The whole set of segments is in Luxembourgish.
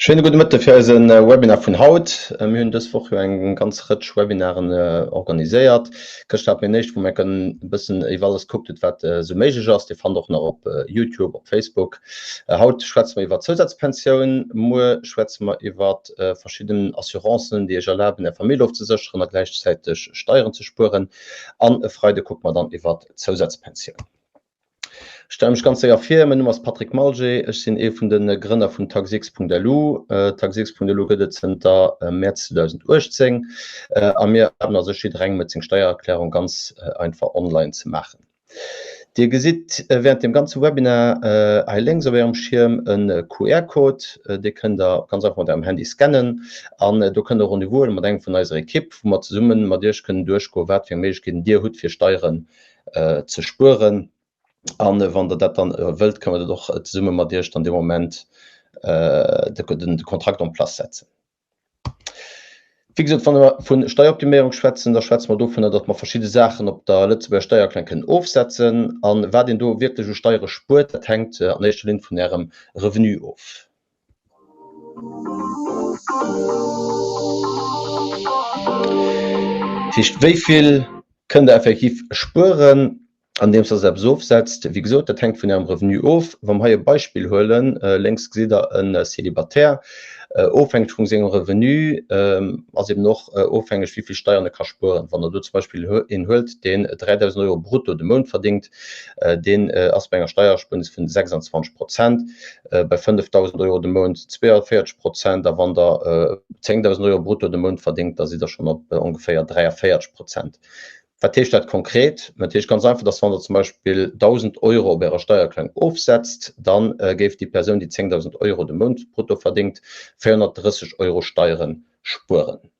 Schéine gudde Mëtte fir eise Webinar vun haut. Mir hunn dës Woch jo eng ganz Rëtsch Webinaren organiséiert. Gëschter hat mir en éischt, wou mir e bëssen iwwer alles gekuckt hutt, wat esou méiglech ass. Dir fannt och nach op Youtube, op Facebook. Haut schwätze mer iwwer d'Zousazpensioun. Muer schwätze mer iwwer verschidden Assurancen, déi Iech erlaben, Är Famill ofzesécheren a gläichzäiteg Steieren ze spueren. An e Freide kucke mer dann iwwer d'Zousazpensioun. Ech stelle mech ganz séier vir, Mäin Numm ass Patrick Malget, ech sinn ee vun de Grënner vun Taxx.lu. Taxx.lu gëtt et zënter Mäerz 2018 a mir erlaben a sech jidderengem et seng Steiererklärung ganz einfach online ze maachen. Dir gesitt wärend dem ganze Webinar hei lénks op Ärem Schierm e QR-Code, dee kënnt der ganz einfach mat Ärem Handy scannen an do kënnt der Rendez-vous huele mat engem vun eiser Ekipp, wou mer zesumme mat Iech kënnen duerchgoen, wat fir eng Méiglechkeeten Dir hutt fir Steieren ze spueren. An wann Der dat dann wëllt, kënne mer dat och zesumme mat Iech dann dee Moment de Kontrakt en place setzen. Wéi gesot, wann mer vu Steieroptiméierung schwätzen, da schwätze mer dovunner, datt mer verschidde Saachen op der Lëtzebuerger Steiererklärung kënnen ofsetzen. A wat een do wierklech u Steiere spuert, dat hänkt an éischter Linn vun Ärem Revenu of. Dat heescht, wéi vill kënnt Der effektiv spueren, andeems Der se eppes ofsetzt? Wéi gesot, dat hänkt vun Ärem Revenu of. Wa mer hei e Beispill huelen, lénks gesitt Der e Célibataire, ofhängeg vu sengem Revenu ass eben och ofhängeg, wéi vill Steieren e ka spueren. Wann Der do zum Beispill een huelt, deen 3.000 Euro brutto de Mount verdéngt, deen ass bei enger Steiererspuernis vun 26 Prozent. bei 5.000 Euro de Mount 42 Prozent a wann Der 10.000 Euro brutto de Mount verdéngt, da sidd Der schonn op ongeféier 43 Prozent. Wat heescht dat konkret? Dat heescht ganz einfach, dass wann Der zum Beispill 1.000 Euro op Ärer Steiererklärung ofsetzt, da géif déi Persoun, déi 10.000 Euro de Mount brutto verdéngt, 430 Euro Steiere spueren.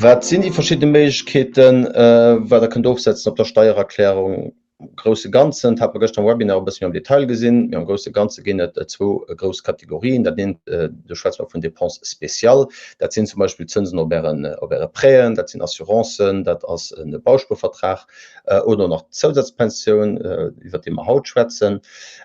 Wat sinn déi verschidde Méiglechkeeten, wat Der kënnt ofsetzen op der Steiererklärung? Am grousse Ganzen, dat hat mer gëschter am Webinar e bësse méi am Detail gesinn, mee am grousse Ganze ginn et zwou grouss Kategorien. Dat eent, do schwätze mer vun Dépenses spéciales, dat sinn zum Beispill Zënsen op Ären, op Äre Prêten, dat sinn Assurancen, dat ass e Bauspuervertrag oder nach d'Zousazpensioun, iwwert déi mer haut schwätzen.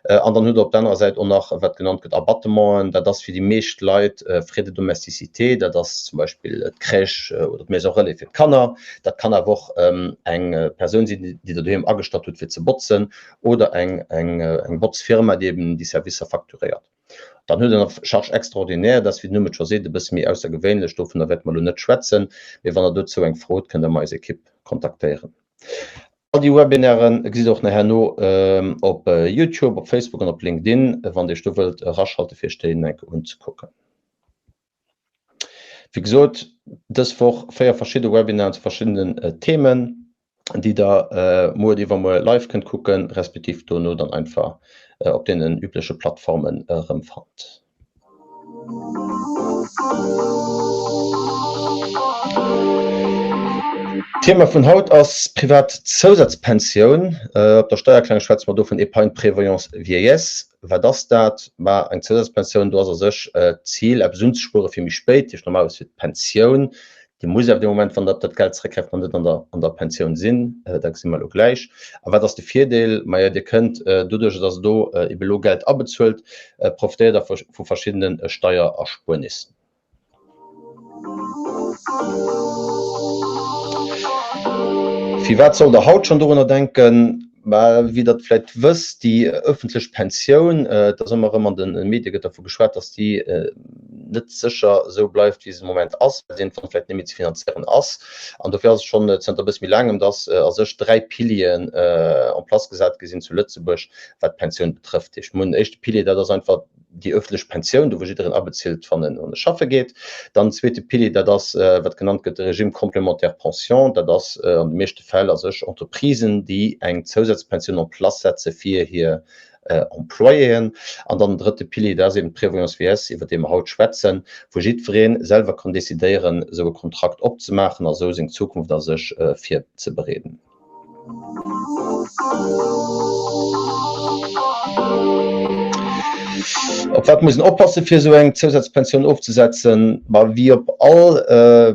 An dann hutt Der op der anerer Säit och nach, wat genannt gëtt, Abattementen. Dat ass fir déi meescht Leit Frais de domesticité, dat ass zum Beispill d'Crèche oder d'Maison relais fir d'Kanner. Dat kann awer och eng Persoun sinn, déi Der doheem agestallt hutt, fir ze botzen, oder eng Botzfirma, déi eben déi Servicer facturéiert. Dann huet een nach Charges extraordinaires, dat ass, wéi den Numm et scho seet, e bësse méi aussergewéinlech. Dovunner wäerte mer elo net schwätzen, mee wann Der dozou eng Fro hutt, kënnt Der emmer eis Ekipp kontaktéieren. All déi Webinare gesitt Der och nach herno op Youtube, op Facebook an op LinkedIn, wann Dir Iech do wëllt eraschalte fir Iech déi eng Kéier unzekucken. Wéi gesot, dës Woch 4 verschidde Webinaren zu verschiddenen Themen, déi Der muer oder iwwermuer live kënnt kucken, respektiv dono dann einfach op deenen übleche Plattformen erëmfannt. D'Thema vun haut ass privat Zousazpensioun. Op der Steiererklärung schwätze mer do vun Épargne prévoyance vieillesse. Wat ass dat? Ma eng Zousazpensioun, do ass a sech d'Zil, eppes unzespuere fir méi spéit, dat heescht normalerweis fir d'Pensioun. Dir musst awer dee Moment, wann Der op dat Geld zeréckgräift, nach net an der, an der Pensioun sinn. Dat gesi mer elo gläich. A wat ass de Virdeel? Maja, Dir kënnt doduerch, dass Der do ebe elo Geld abezuelt, profitéiert Der vu verschiddene Steiererspuernissen. Firwat sollt Der haut schonn dorunner denken? Mä wéi Der vläicht wësst, déi ëffentlech Pensioun, et ass ëmmer erëm an de Medie gëtt dervu geschwat, datt déi net sécher esou bleift, wéi se de Moment ass, well se iergendwann vläicht net méi ze finanzéieren ass. An dofir ass et schonn zënter e bësse méi laangem, datt a sech 3 Pilieren en place gesat gi sinn zu Lëtzebuerg, wat d'Pensioun betrëfft. Dat heescht, mir hunn en éischte Pilier, dat ass einfach déi ëffentlech Pensioun, do wou jiddereen abezilt, wann en schaffe geet. Dann den zweete Pilier, dat ass, wat genannt gëtt, de Régime complémentaire pension. Dat ass an de meeschte Fäll a sech Entreprisen, déi eng Zousazpensioun en place setze fir hir Employéen. An dann den drëtte Pilier, dat ass eben d'Prévoyance vieillesse, iwwert déi mer haut schwätzen, wou jiddweree selwer kann decidéieren, esou e Kontrakt opzemaachen a sou seng Zukunft a sech virzebereeden. Op wat muss een oppassen, fir esou eng Zousazpensioun ofzesetzen? Ma wéi op all,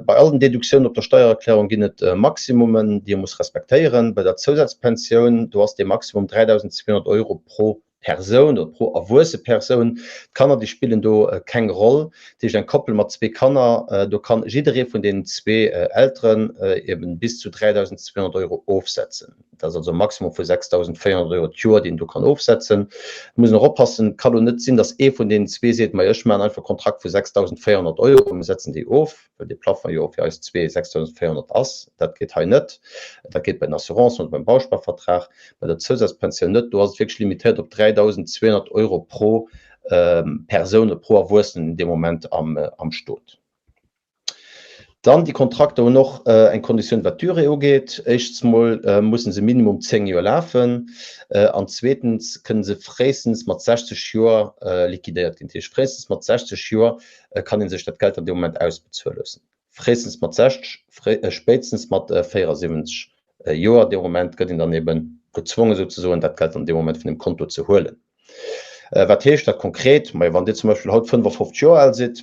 bei allen Deduktiounen op der Steiererklärung ginn et Maximummen, déi ee muss respektéieren. Bei der Zousazpensioun, do ass dee Maximum 3.200 Euro pro Persoun oder pro erwuesse Persoun. D'Kanner, déi spillen do keng Roll. Dat heescht, eng Koppel mat zwee Kanner, do kann jidderee vun deenen zwee Elteren eben bis zu 3.200 Euro ofsetzen. Dat ass also e Maximum vu 6.400 Euro d'Joer, deen een do kann ofsetzen. Et muss een och oppassen, et ka lo net sinn, datt ee vun deenen zwee seet, Majo, ech maachen einfach e Kontrakt vu 6.400 Euro, mir setzen déi of, well dee Plafond jo fir eis zwee 6.400 ass. Dat geet hei net. Dat geet bei den Assurancen oder beim Bausparvertrag, bei der Zousazpensioun net. Do ass et wierklech limitéiert op 3.200 Euro pro Persoun oder pro Erwuessenen dee Moment am Stot. Dann, déi Kontrakter hunn och eng Konditioun, wat d'Durée ugeet. Éischtens mol musse se minimum 10 Joer lafen an zweetens kënne se fréistens mat 60 Joer liquidéiert ginn. Dat heescht, fréistens mat 60 Joer kann ee sech dat Geld an deem Moment ausbezuele loossen. Fréistens mat 60, spéitstens mat 74 Joer. Dee Moment gëtt een dann ebe gezwongen souzesoen, dat Geld an deem Moment vun dem Konto ze huelen. Wat heescht dat konkret? Majo, wann Dir zum Beispill haut 55 Joer al sidd,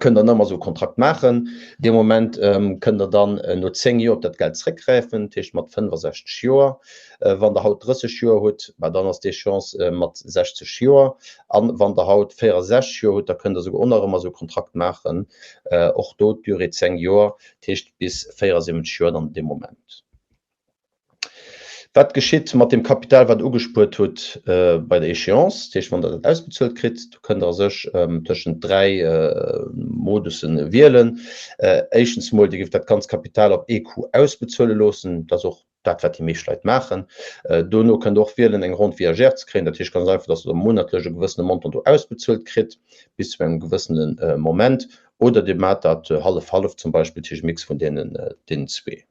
kënnt der nëmmer esou e Kontrakt maachen. Dee Moment kënnt der dann no 10 Joer op dat Geld zréckgräifen, dat heescht mat 65 Joer. Wann der haut 30 Joer hutt, bah dann ass d'Échéance mat 60 Joer. An wann der haut 64 Joer hutt, da kënnt der esouguer och nach ëmmer esou e Kontrakt maachen, och do d'Durée 10 Joer, dat heescht bis 74 Joer dann dee Moment. Wat geschitt mat deem Kapital, wat Der ugespuert hutt bei der Échéance? Dat heescht, wann Der dat ausbezuelt kritt, do kënnt Der a sech tëschent 3 Modusse wielen. Éischtens emol, Dir géift dat ganzt Kapital op ee Coup ausbezuele loossen. Dat ass och dat, wat déi meescht Leit maachen. Dono kënnt Der och wielen, eng Rente viagère ze kréien. Dat heescht ganz einfach, dass Der monatlech e gewëssene Montant do ausbezuelt kritt bis zu engem gewëssene Moment. Oder Dir maacht dat hallef-hallef zum Beispill, dat heescht e Mix vun deenen zwee.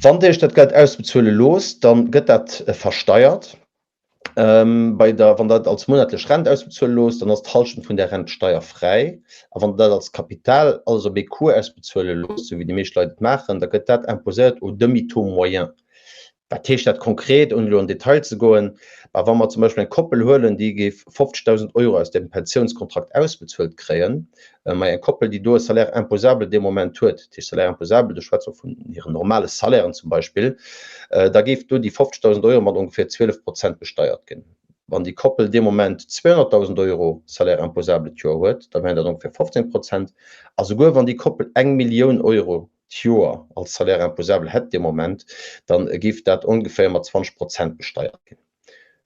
Wann Dir Iech dat Geld ausbezuele loosst, da gëtt dat versteiert. Bei der, wann Der et als monatlech Rent ausbezuele loosst, dann ass d'Hallschent vun där Rent steierfräi. A wann Der dat als Kapital alles op ee Coup ausbezuele loosst, esou wéi déi meescht Leit et maachen, da gëtt dat imposéiert au demi-taux moyen. Wat heescht dat konkret, ouni elo an Detail ze goen? Bah, wa mer zum Beispill eng Koppel huelen, déi géif 50.000 Euro aus dem Pensiounskontrakt ausbezuelt kréien, ma eng Koppel, déi do e Salaire imposable dee Moment huet, dat heescht Salaire imposable, do schwätze mer vun hiren normale Salairen zum Beispill, da géif do déi 50.000 Euro mat ongeféier 12 Prozent besteiert ginn. Wann déi Koppel dee Moment 200.000 Euro Salaire imposable d'Joer huet, da wären dat ongeféier 15 Prozent. A souguer wann déi Koppel eng Millioun Euro d'Joer als Salaire imposable hätt dee Moment, dann géif dat ongeféier mat 20 Prozent besteiert ginn.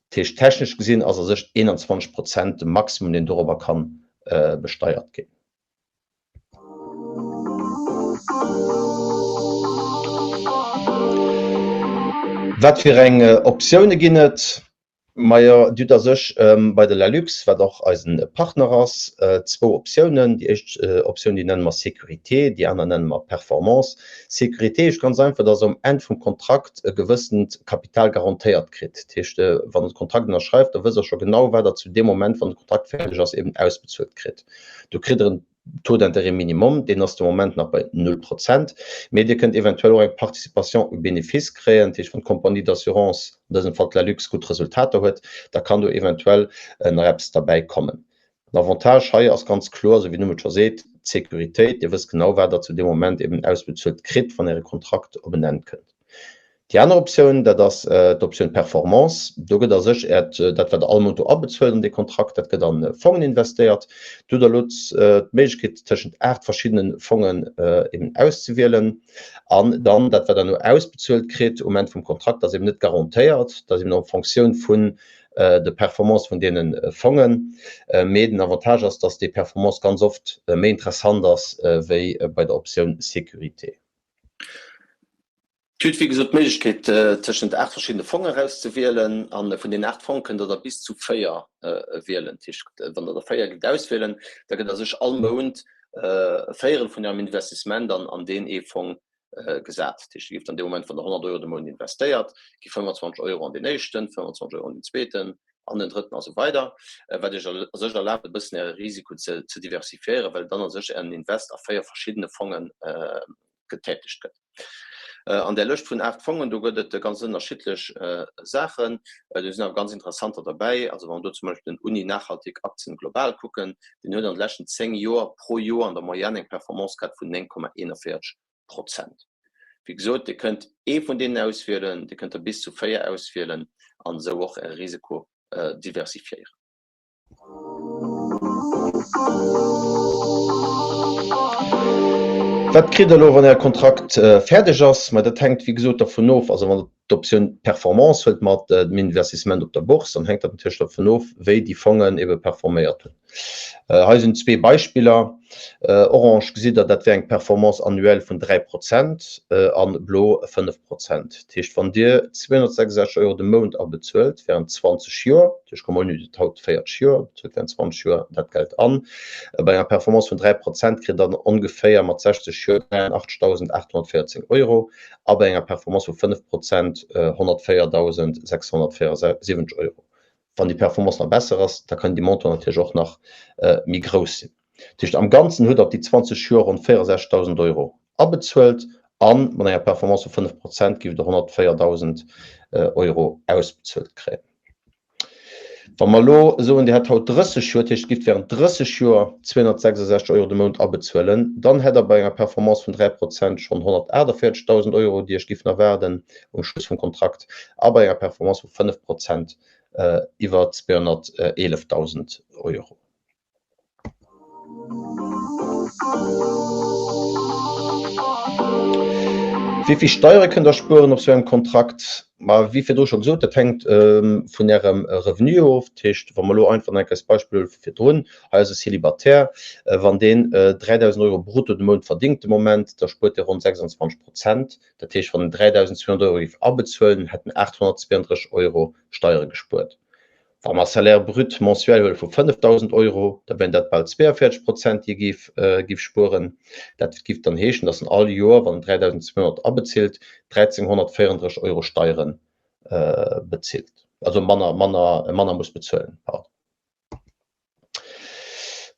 Dat heescht, technesch gesinn ass a sech 21 Prozent de Maximum, deen dorobber ka besteiert ginn. Wat fir eng Optioune ginn et? Majo, Dir hutt a sech bei der Lalux, wat och eisen Partner ass, zwou Optiounen. Déi éischt Optioun, déi nenne mer Sécurité, déi aner nenne mer Performance. Sécurité heescht ganz einfach, dass Der um Enn vum Kontrakt e gewëssent Kapital garantéiert kritt. Dat heescht, wann Der de Kontrakt ënnerschreift, da wësst Der scho genau, wat Der zu deem Moment, wann de Kontrakt fäerdeg ass, eben ausbezuelt kritt. Do kritt Der en Taux d'intérêt minimum, deen ass de Moment nach bei null Prozent, mee Dir kënnt eventuell och eng Participation au bénéfice kréien, dat heescht, wann d'Compagnie d'assurance, an dësem Fall d'Lalux, gutt Resultater huet, da kann do eventuell nach eppes derbäi kommen. Den Avantage hei ass ganz kloer, esou wéi den Numm et scho seet, d'Sécuritéit, Dir wësst genau, wat Der zu deem Moment eben ausbezuelt kritt, wann Äre Kontrakt op en Enn kënnt. Déi aner Optioun, dat ass d'Optioun Performance. Do gëtt a sech Äert, dat wat Der all Mount do abezuelt an dee Kontrakt, dat gëtt a Fongen investéiert. Do hutt Der elo d'Méiglechkeet tëschent 8 verschiddene Fongen eben auszewielen. An dann dat wat Der elo ausbezuelt kritt um Enn vum Kontrakt, ass eben net garantéiert. Dat ass eben en Fonctioun vun de Performance vun deene Fongen. Mee den Avantage ass, dass déi Performance ganz oft méi interessant ass wéi bei der Optioun Sécurité. Dir hutt wéi gesot d'Méiglechkeet tëschent 8 verschiddene Fongen erauszewielen a vun den 8 Fonge kënnt der der bis zu 4 wielen. Dat heescht, wann der der 4 gitt auswielen, da gëtt a sech all Mount e Véierel vun Ärem Investissement dann an deen ee Fong gesat. Dat heescht, Dir gift an deem Moment, wann der 100 Euro de Mount investéiert, gi 25 Euro an deen éischten, 25 Euro an deen zweeten, an den drëtten a sou weider, wat Iech a sech erlaabt e bëssen Äre Risiko ze diversifiéieren, well dann a sech Ären Invest a 4 verschiddene Fongen getätegt gëtt. An där Lëscht vun 8 Fongen, do gëtt et ganz ënnerschiddlech Saachen. Do sinn awer ganz interessanter derbäi. Also wa mer do zum Beispill den Uni Nachhaltig Aktien Global kucken, deen huet an de leschten 10 Joer pro Joer an der Moyenne eng Performance gehat vun 9,41 Prozent. Wéi gesot, Dir kënnt ee vun deenen auswielen, Dir kënnt der bis zu 4 auswielen an esou och Äre Risiko diversifiéieren. Wat kritt Der elo, wann Äre Kontrakt fäerdeg ass? Ma dat hänkt, wéi gesot, dervun of, also wann Der d'Optioun Performance huelt mat dem Investissement op der Bourse, dann hänkt dat natierlech dervun of, wéi déi Fongen ebe performéiert hunn. Hei sinn zwee Beispiller. Orange gesitt Der, dat wär eng Performance annuelle vun 3 Prozent a blo 5 Prozent. Dat heescht, wann Dir 266 Euro de Mount abezuelt während 20 Joer, dat heescht, komm mol, Dir hutt haut 40 Joer, bezuelt während 20 Joer dat Geld an, bei enger Performance vun 3 Prozent kritt Der dann ongeféier mat 60 Joer 83.814 Euro a bei enger Performance vu 5 Prozent 104.674 Euro. Wann déi Performance nach besser ass, da kann déi Montant natierlech och nach méi grouss sinn. Dat heescht, am Ganzen hutt Der op déi 20 Joer ronn 64.000 Euro abezuelt a mat enger Performance vu 5 Prozent géift Der 104.000 Euro ausbezuelt kréien. Wa mer elo soen, Dir hätt haut 30 Joer, dat heescht, Dir gift während 30 Joer 266 Euro de Mount abezuelen, dann hätt Der bei enger Performance vun 3 Prozent schonn 148.000 Euro, déi Iech giffen erwaarden um Schluss vum Kontrakt, a bei enger Performance vu 5 Prozent iwwer 211.000 Euro. Wéi vill Steiere kënnt Der spueren op sou engem Kontrakt? Ma wéi virdru scho gesot, dat hänkt vun Ärem Revenu of. Dat heescht, wa mer elo einfach nach eng Kéier d'Beispill huele vu virdrun, hei ass e Célibataire, wann deen 3.000 Euro brutto de Mount verdingt de Moment, da spuert dee ronn 26 Prozent. Dat heescht, wann en 3.200 Euro géif abezuelen, hätt en 832 Euro Steiere gespuert. Wa mer Salaire brut mensuel huele vu 5.000 Euro, da wären dat bal 42 Prozent, déi e géif, géif spueren. Dat géif dann heeschen, dass en all Joer, wann en 3.200 abezilt, 1.334 Euro Steiere bezilt, also manner, manner, manner muss bezuelen, pardon.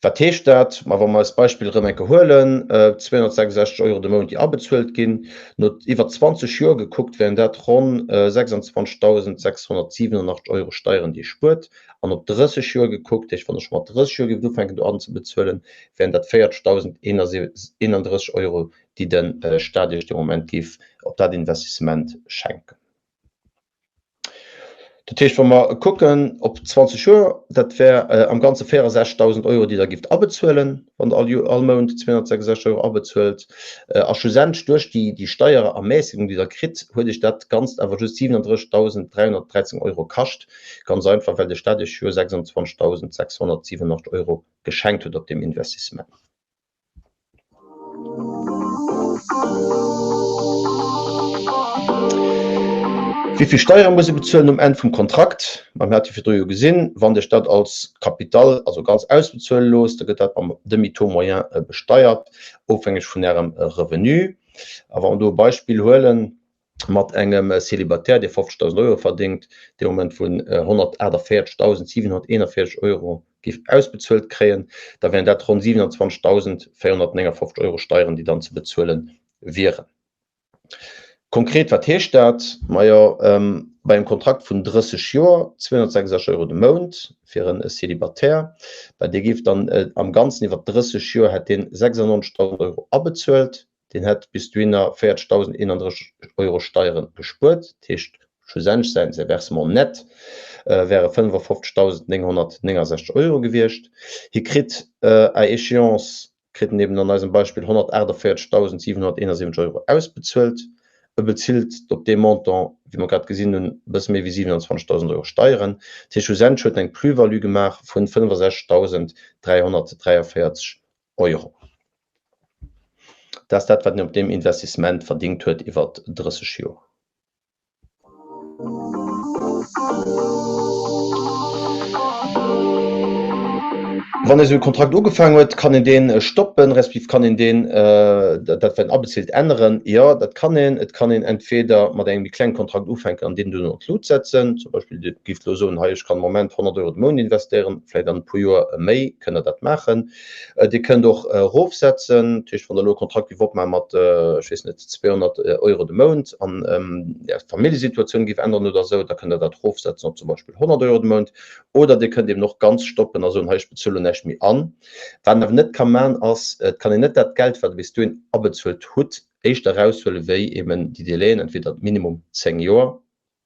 Wat heescht dat? Ma wa mer eist Beispill erëm eng Kéier huelen, 266 Euro de Mount, déi abezuelt ginn, no iwwer 20 Joer gekuckt, wären dat ronn 26.687 Euro Steieren, déi ee spuert. An op 30 Joer gekuckt, dat heescht, wann Der scho mat 30 Joer géift ufänken, do anzebezuelen, wären dat 40.031 Euro, déi de Staat Iech dee Moment géif op dat Investissement schenken. Dat heescht, wa mer kucken op 20 Joer, dat wär am Ganze 64.000 Euro, déi Der gifft abezuelen, wann Der all Joer, all Mount 266 Euro abezuelt. A schlussendlech duerch déi, déi Steierermäßigung, déi Der kritt, huet Iech dat Ganzt awer just 37.313 Euro kascht. Ganz einfach, well de Staat Iech jo 26.687 Euro geschenkt huet op deem Investissement. Wéi vill Steiere muss ee bezuelen um Enn vum Kontrakt? Ma mir hate virdru jo gesinn, wann Dir dat als Capital, also ganz ausbezuele loosst, da gëtt dat mam Demi-taux moyen besteiert, ofhängeg vun Ärem Revenu. A wa mer do e Beispill huelen, mat engem Célibataire, dee 50.000 Euro verdéngt, dee Moment vun 148.741 Euro géif ausbezuelt kréien, da wären dat ronn 27.459 Euro Steieren, déi dann ze bezuele wieren. Konkret, wat heescht dat? Majo, bei engem Kontrakt vun 30 Joer, 266 Euro de Mount fir e Célibataire, bei dee géif dann am Ganzen iwwer 30 Joer hätt deen 96.000 Euro abezuelt. Deen hätt bis dohinner 40.031 Euro Steiere gespuert, dat heescht schlussendlech säin säi Versement net wäre 55.969 Euro gewiescht. Hie kritt à échéance kritt en eben an eisem Beispill 148.771 Euro ausbezuelt. E bezilt op dee Montant, wéi mer grad gesinn hunn, e bësse méi wéi 27.000 Euro Steieren. Dat heescht schlussendlech huet en eng Plus-value gemaach vun 65.343 Euro. Dat ass dat, wat een op deem Investissement verdingt huet iwwer 30 Joer. Wann ee sou e Kontrakt ugefaangen huet, kann een dee stoppen, respektiv kann een deen, dat wat een abezilt, änneren? Jo, dat kann een. Et kann een entweder mat engem méi klenge Kontrakt ufänken an deen duerno an d'Lut setzen. Zum Beispill, Dir gift elo soen, hei ech kann am Moment 100 Euro de Mount investéieren, vläicht an e puer Joer méi, kënnt Der dat maachen. Dir kënnt och erofsetzen, dat heescht, wann Der elo e Kontrakt giff opmaache mat, ech weess net, 200 Euro de Mount an Är Familljesituatioun giff änneren oder esou, da kënnt Der dat erofsetzen op zum Beispill 100 Euro de Mount. Oder Dir kënnt eben och ganz stoppen a soen, hei ech bezuelen näischt méi an. Wat een awer net ka man ass, et kann een net dat Geld, wat Der bis dohin abezuelt hutt, éischter eraushuele wéi eben déi Délaiën, entweder minimum 10 Joer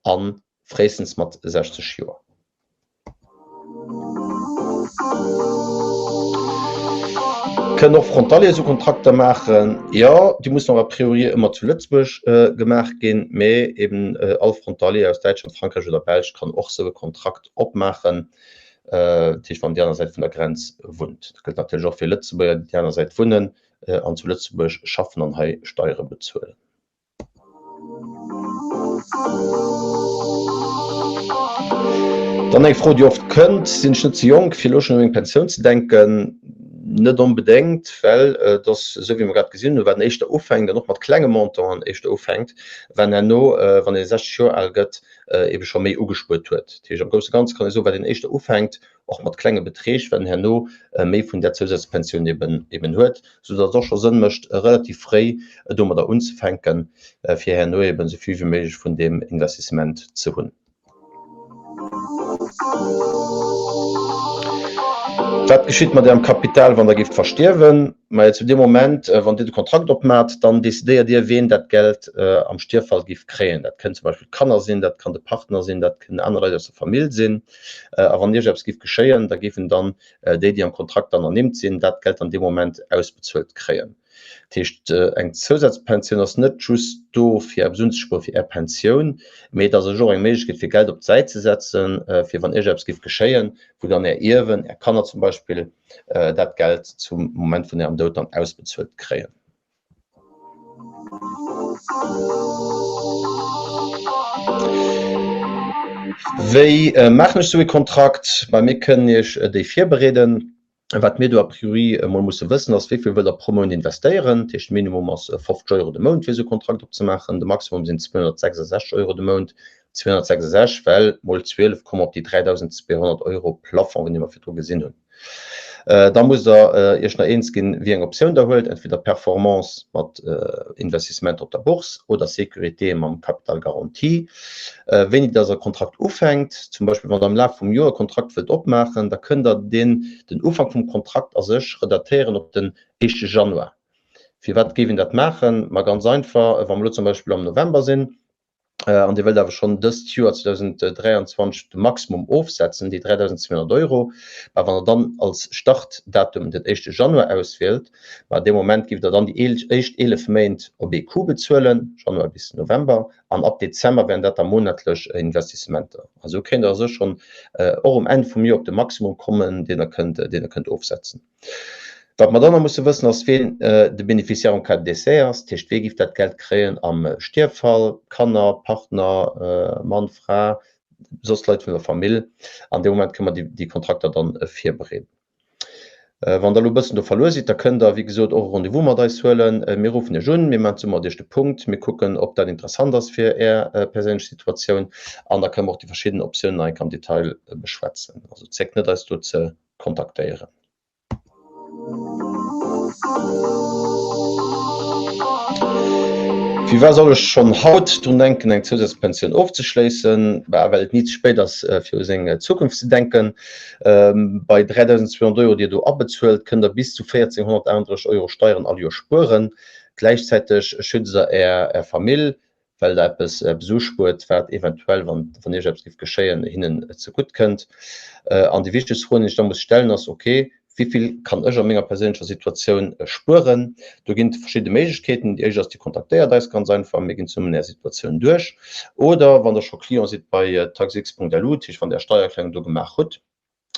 a fréistens mat 60 Joer. Kënnen och Frontalier esou Kontrakter maachen? Jo, déi mussen och a priori ëmmer zu Lëtzebuerg gemaach ginn, mee eben all Frontalier aus Däitschland, Frankräich oder Belsch kann och esou e Kontrakt opmaachen, dat heescht wann déi aner Säit vun der Grenz wunnt. Dat gëllt natierlech och fir Lëtzebuerger, déi déi aner Säit wunnen an zu Lëtzebuerg schaffen an hei Steiere bezuelen. Dann eng Fro, déi oft kënnt, Sinn ech net ze jonk, fir elo schonn u meng Pensioun ze denken? Net onbedéngt, well et ass esou, wéi mer grad gesinn hunn, wat een éischter ufänkt an och mat klenge Montanten éischter ufänkt, wat herno, wann ee 60 Joer al gëtt, eebe scho méi ugespuert huet. Dat heescht, am grousse Ganze kann ee soen, wat een éischter ufänkt, och mat klenge Beträg, well en herno méi vun där Zousazpensioun eben eben huet, soudatt et och scho Sënn mécht, relativ fréi domadder unzefänken, fir herno eben esou vill wéi méiglech vun deem Investissement ze hunn. Wat geschitt mat Ärem Kapital, wann Der géift verstierwen? Majo, zu deem Moment, wann Dir de Kontrakt opmaacht, dann decidéiert Dir, ween dat Geld am Stierffall géif kréien. Dat kënnen zum Beispill d'Kanner sinn, dat kann de Partner sinn, dat kënnen aner Leit aus der Famill sinn. A wann Iech eppes géif geschéien, da géifen dann déi, déi am Kontrakt dann ernimmt sinn, dat Geld an deem Moment ausbezuelt kréien. Dat heescht, eng Zousazpensioun ass net just do, fir eppes unzespueren fir Är Pensioun, mee et ass och eng Méiglechkeet, fir Geld op d'Säit ze setzen, fir wann Iech eppes géif geschéien, wou dann Är Ierwen, Är Kanner zum Beispill, dat Geld zum Moment vun Ärem Doud dann ausbezuelt kréien. Wéi maachen ech esou ee Kontrakt? Bei mir kënnen Iech déi virbereeden. Wat mir do a priori emol musse wëssen ass, wéi vill wëllt Der pro Mount investéieren? Dat heescht, de Minimum ass 50 Euro de Mount fir esou e Kontrakt opzemaachen, de Maximum sinn 266 Euro de Mount. 266, well mol 12 komme op déi 3.200 Euro Plafond, dee mer virdru gesinn hunn. Da musst Der Iech nach eens ginn, wéi eng Optioun Der huelt, entweder Performance mat Investissementer op der Bourse oder Sécurité mam Capital garanti. Wéini dass e Kontrakt ufänkt, zum Beispill wann Der am Laf vum Joer e Kontrakt wëllt opmaachen, da kënnt Der deen, den Ufank vum Kontrakt a sech redatéieren op den éischte Januar. Firwat géif een dat maachen? Ma ganz einfach, wa mer elo zum Beispill am November sinn, an Dir wëllt awer schonn dëst Joer 2023 de Maximum ofsetzen, déi 3.200 Euro, mä wann Der dann als Startdatum den éischte Januar auswielt, ma dee Moment giff Der dann déi éischt 11 Méint op ee Coup bezuelen, Januar bis November, an ab Dezember wären dat da monatlech Investissementer. A sou kéint Der a sech schonn och um Enn vum Joer op de Maximum kommen, deen Der kënnt, deen Der kënnt ofsetzen. Wat mer dann nach musse wëssen, ass, ween de Bénéficiaire en cas de décès ass. Dat heescht, wee giff dat Geld kréien am Stierffall, Kanner, Partner, Mann, Fra, soss Leit vun der Famill. An deem Moment kënne mer déi Kontrakter dann virbereeden. Wann Der elo e bëssen do verluer sidd, da kënnt Der, wéi gesot, och e Rendez-vous mat eis huelen. Mir ruffen Iech un, mir maachen zesumme mat Iech de Punkt, mir kucken, ob dat interessant ass fir Är perséinlech Situatioun an da kënne mer och déi verschidden Optiounen nach eng Kéier am Detail beschwätzen. Also zéckt net, eis do ze kontaktéieren. Firwat soll ech schonn haut drun denken, eng Zousazpensioun ofzeschléissen? Bah, well et ni ze spéit ass, fir u seng Zukunft ze denken. Bei 3.200 Euro, déi Dir do abezuelt, kënnt Der bis zu 1.438 Euro Steieren all Joer spueren. Gläichzäiteg schützt Der Är Famill, well Der eppes uspuert, wat eventuell, wann Iech eppes géif geschéien, hinnen zegutt kënnt. An déi wichtegst Fro, déi ech da muss stellen, ass, Ok, wéi vill kann ech a menger perséinlecher Situatioun spueren? Do ginn et verschidde Méiglechkeeten. Déi éischt ass, Dir kontaktéiert eis ganz einfach, mir ginn zesummen Är Situatioun duerch. Oder wann Der scho Client sidd bei taxx.lu, dat heescht, wann Der Är Steiererklärung do gemaach hutt,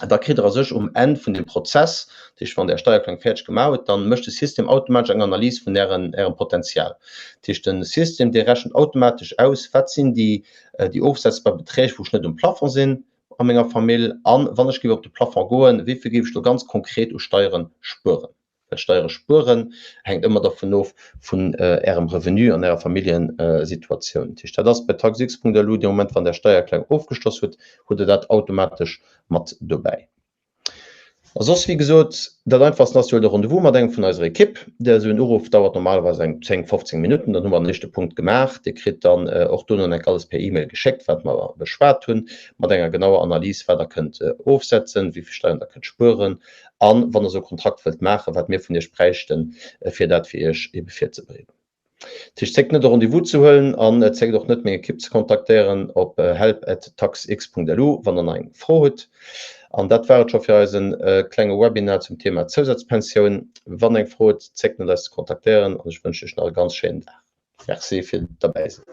da kritt Der a sech um Enn vun dem Prozess, dat heescht wann Der Är Steiererklärung fäerdeg gemaach hutt, dann mécht de System automatesch eng Analys vun Ären, Ärem Potenzial. Dat heescht de System dee rechent automatesch aus, wat sinn déi, déi ofsetzbar Beträg wou ech net um Plafond sinn. a menger Famill an wann ech géif op de Plafond goen, wéi vill géif ech do ganz konkret u Steiere spueren? Well Steiere spueren hänkt ëmmer dervun of vun Ärem Revenu an Ärer Familljesituatioun. Dat heescht, dat ass bei taxx.lu dee Moment, wann Der Steiererklärung ofgeschloss hutt, hutt Der dat automatesch mat dobäi. A soss, wéi gesot, dat Einfachsten ass, Dir huelt e Rendez-vous mat engem vun eiser Ekipp. Esou en Uruff dauert normalerweis eng 10, 15 Minutten. Dann hu mer den éischte Punkt gemaach. Dir kritt dann och dono enk alles per E-Mail geschéckt, wat mer beschwat hunn, mat enger genauer Analys, wat Der kënnt ofsetzen, wéi vill Steieren Der kënnt spueren a wann Der esou e Kontrakt wëllt maachen, wat mir vun Iech bräichten, fir dat fir Iech ebe virzebereeden. Dat heescht, zéckt net e Rendez-vous ze huelen an zéckt och net meng Ekipp ze kontaktéieren op help@taxx.lu wann der nach eng Fro hutt. An dat war et scho fir eise klenge Webinar zum Thema Zousazpensioun. Wann der eng Fro hutt, zéckt net eis ze kontaktéieren an ech wënschen iech nach e ganz schéinen Dag. Merci fir derbäi sinn.